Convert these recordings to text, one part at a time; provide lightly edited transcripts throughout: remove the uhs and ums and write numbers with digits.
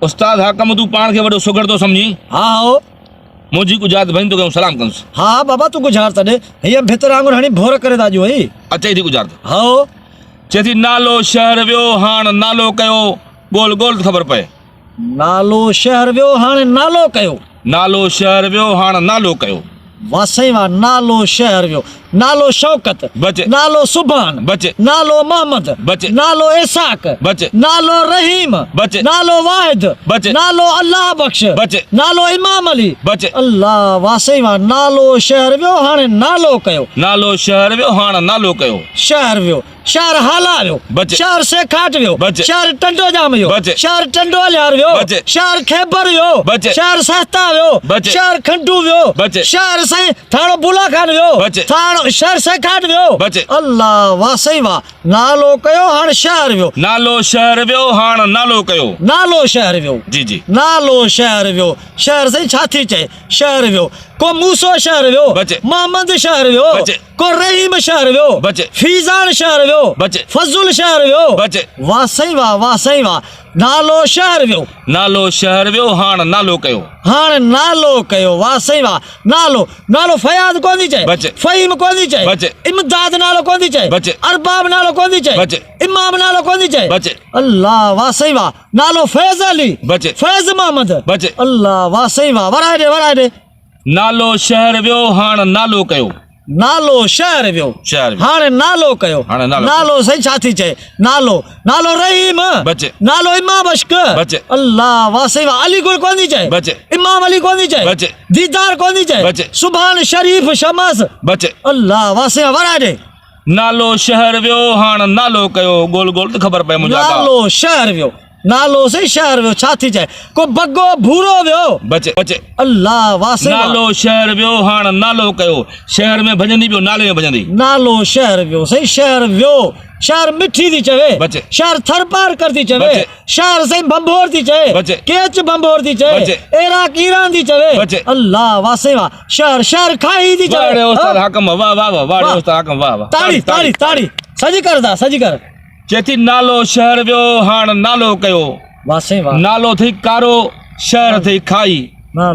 استاد حاڪم تون پاڻ کي وڏو سگهڙ ٿو سمجهين. ها هائو. منهنجي ڳجهارت ڀڃ توکي آئون سلام ڪندس. ها ها بابا تون ڳجهارت ڏي. هيء ڀتر آڱر هڻي ڀور ڪري ٿا ڏيون هي. اچئي ٿي ڳجهارت. هائو. چئي ٿي نالو شهر ويو هاڻ نالو ڪيو ڳول ڳول ته خبر پئي. نالو شهر ويو هاڻي نالو ڪيو. نالو شهر ويو هاڻ نالو ڪيو. واه سائين واه نالو شهر ويو. نالو شوڪت. بچ. نالو سبحان. بچ. نالو محمد. بچ. نالو اسحاق. بچ. نالو رحيم. بچ. نالو واحد. بچ. نالو الله بخش. بچ. نالو امام علي. بچ. الله واه سائين واه نالو شهر ويو هاڻي نالو ڪيو. نالو شهر ويو هاڻ نالو ڪيو. شهر ويو. شهر هالا ويو، بچ. شهر سيکاٽ ويو، بچ. شهر ٽنڊو ڄام ويو، بچ. شهر ٽنڊو الهيار ويو، بچ. شهر خيبر ويو، بچ. شهر سهتا ويو، بچ. شهر کنڊو ويو، بچ. شهر سائين ٿاڻو بولا خان ويو، بچ. ٿاڻو شهر سيکاٽ ويو، بچ. الله واه سائين واه، نالو ڪيو هاڻ شهر ويو. نالو شهر ويو هاڻ نالو ڪيو. نالو شهر ويو. جي جي. نالو شهر ويو. شهر سائين ڇا ٿي چئي؟ شهر ويو. ڪو موسو شهر ويو، بچ. محمد شهر ويو، بچ. ڪو رحيم شهر ويو، بچ. فيضان شهر ويو، بچ. فضل شهر ويو، بچ. واه سائين واه، واه سائين واه، نالو شهر ويو. نالو شهر ويو، هاڻ نالو ڪيو. هاڻ نالو ڪيو، واه سائين واه، نالو، نالو فياض ڪونه ٿي چئي، بچ. فهيم ڪونه ٿي چئي، بچ. امداد نالو ڪونه ٿي چئي، بچ. ارباب نالو ڪونه ٿي چئي، بچ. امام نالو ڪونه ٿي چئي، بچ. الله واه سائين واه، نالو فيض علي، بچ. فيض محمد، بچ. الله واه سائين واه، ورائي ڏي، ورائي ڏي. نالو شهر ويو، هاڻ نالو ڪيو. نالو شهر ويو، شهر ويو. هاڻي نالو ڪيو. هاڻي نالو ڪيو. نالو سائين ڇا ٿي چئي؟ نالو، نالو رحيم. بچ. نالو امام بخش. بچ. الله واه سائين واه، علي گل ڪونه ٿي چئي. بچ. امام علي ڪونه ٿي چئي. بچ. ديدار ڪونه ٿي چئي. بچ. سبحان شريف شمس. بچ. الله واه سائين واه، ورائي ڏي. نالو شهر ويو، هاڻ نالو ڪيو. ڳول ڳول ته خبر پئي منهنجا آقا. نالو شهر ويو. نالو سائين شهر ويو ڇا ٿي چئي ڪو بگو ڀورو ويو. بچ بچ. الله واه سائين واه. نالو شهر ويو هاڻ نالو ڪيو شهر ۾ ڀڄندي ٻيو نالي ۾ ڀڄندي. نالو شهر ويو سائين شهر ويو شهر مٺي ٿي چوي بچ. شهر ٿرپارڪر ٿي چوي بچ. شهر سائين ڀنڀور ٿي چئي بچ. ڪيچ ڀنڀور ٿي چئي بچ. عراق ايران ٿي چوي بچ. الله واه سائين واه شهر شهر کاهي ٿي چوي. واه ڙي استاد حاڪم واه واه واه واه ڙي استاد حاڪم واه واه. تاڙي تاڙي تاڙي سڄي ڪر دا سڄي ڪر. چئي ٿي نالو شهر ويو هاڻ نالو ڪيو. واه سائين واه. نالو اٿئي ڪارو شهر اٿئي کائي.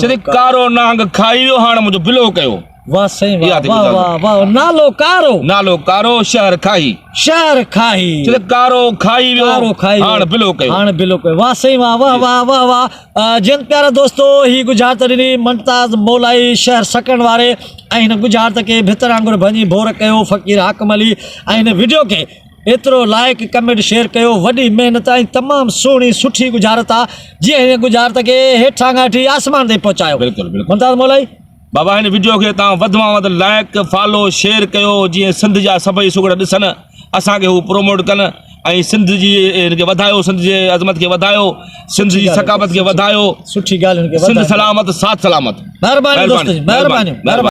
چئي ٿي ڪارو نانگ کائي ويو هاڻ منهنجو بلو ڪيو. واه سائين واه واه واه واه نالو ڪارو. نالو ڪارو شهر کائي. شهر کائي. چئي ٿي ڪارو کائي ويو هاڻ بلو ڪيو. هاڻ بلو ڪيو واه سائين واه واه واه واه واه جن پيارا دوستو هي ڳجهارت ڏني ممتاز مولائي شهر سڪرنڊ واري ۽ هن ڳجهارت کي ڀتر وانگر ڀڃي ڀور ڪيو فقير حاڪم علي ۽ هن وڊيو کي ايترو لائيڪ ڪمينٽ شيئر ڪيو وڏي محنت ۽ تمام سهڻي سٺي ڳجهارت آ جيئن هن ڳجهارت کي هيٺان کان وٺي آسمان تائين پهچايو بلڪل بلڪل ممتاز مولائي. بابا هن وڊيو کي توهان وڌ مان وڌ لائيڪ فالو شيئر ڪيو جيئن سنڌ جا سڀئي سگهڙ ڏسن اسان کي هو پروموٽ ڪن ۽ سنڌ جي هن کي وڌايو سنڌ جي عظمت کي وڌايو سنڌ جي ثقافت کي وڌايو سٺي ڳالهه هن کي سنڌ سلامت ساٿ سلامت مهرباني دوست جي مهرباني مهرباني.